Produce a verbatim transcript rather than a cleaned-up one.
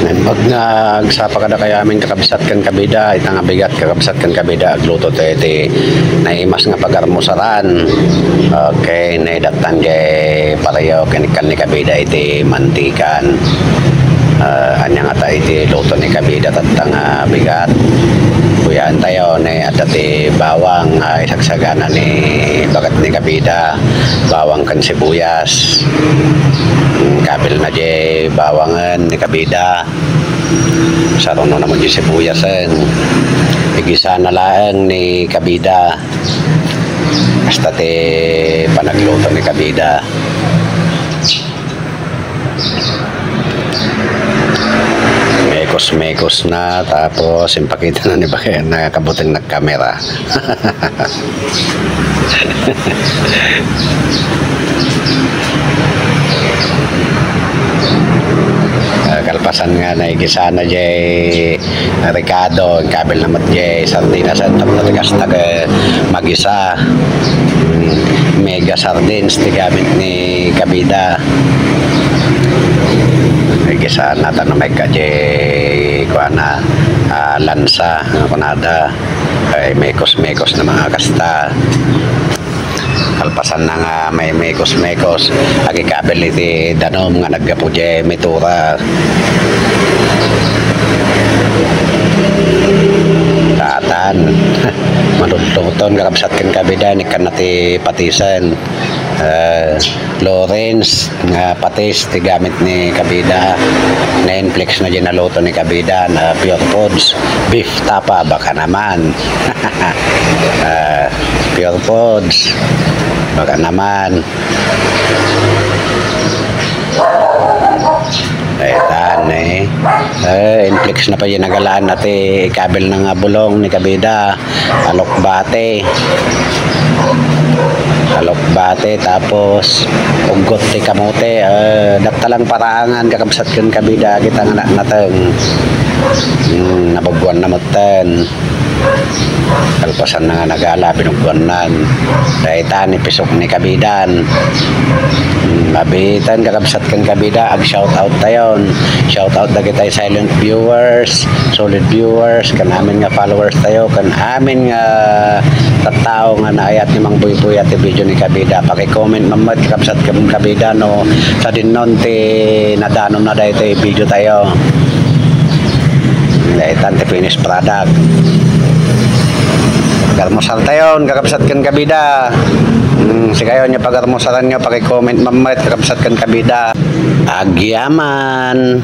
Naimbag nga agsapa kadakayo amin, kakabsat ken kabida, ita nga bigat, kakabsat ken kabida, agluto tayo iti naimas nga pagarmusaran. Okay, naidattan jay pareyo, kinikkan ni kabida iti mantikan. Ah, ania ngata iti luto ni kabida tatta nga bigat? Kuyaan tayo, ni adda ti bawang, ah, isagsagana ni bagat ni kabida, bawang ken sibuyas. Mm, kabil na jay bawangen ni kabida. Saruno naman jay sibuyasen. Igisana laeng ni kabida. Basta ti panagluto ni kabida. Mekos-mekos na, tapos impakita na ni Bakay na kabuteng nagkamera. Ah, kalpasan nga naigisana jay ricado, kabil na met jay sardinas, tapno ti kasta ket magisa. Mm, mega sardines ti gamit ni kabida. Igisana ta no maikka jay kuana, ah, lansa, kunada. Ay, mekos-mekos na mga kasta. Kalpasan na nga may mekos-mekos, agikabil iti danum nga naggapu jay mitura. Kaatan. Malutluton, kakabsat ken kabida, nikkan na ti patisen. Eh, Lawrence, nga patis ti gamit ni kabida. Na-inflex na jay naluto ni kabida, na Pure Foods. Beef tapa, baka naman. Ah, Pure Foods. Baka naman. Daytan, eh. Eh, inflex na pay nagalaan na ti ikabil na nga bulong ni kabida. Alokbate. Alokbate, tapos uggot ti kamote. Eh, datta lang paraangan, kakabsat ken kabida, kita nga na-, nateng. Hmm, nabagwan na metten. Kalpasan na nga nagala, binugwannan. Dayta ni pisok ni kabidan. Hmm, mabitan, kakabsat ken kabida, ag-shout out tayon. Shout out dagiti silent viewers, solid viewers, ken amin nga followers tayo, ken amin nga tattao nga naayat ni Mang Buybuy ti video ni kabida. Paki-comment man met, kakabsat ken kabida, no sadinnon ti nadanonna daytoy video tayo. Daytan ti finished product. Pag-almusal tayon, kakabsat ken kabida. Hmm, sikayon nga pag-almusalanyo, paki-comment man met, kakabsat ken kabida. Agyaman.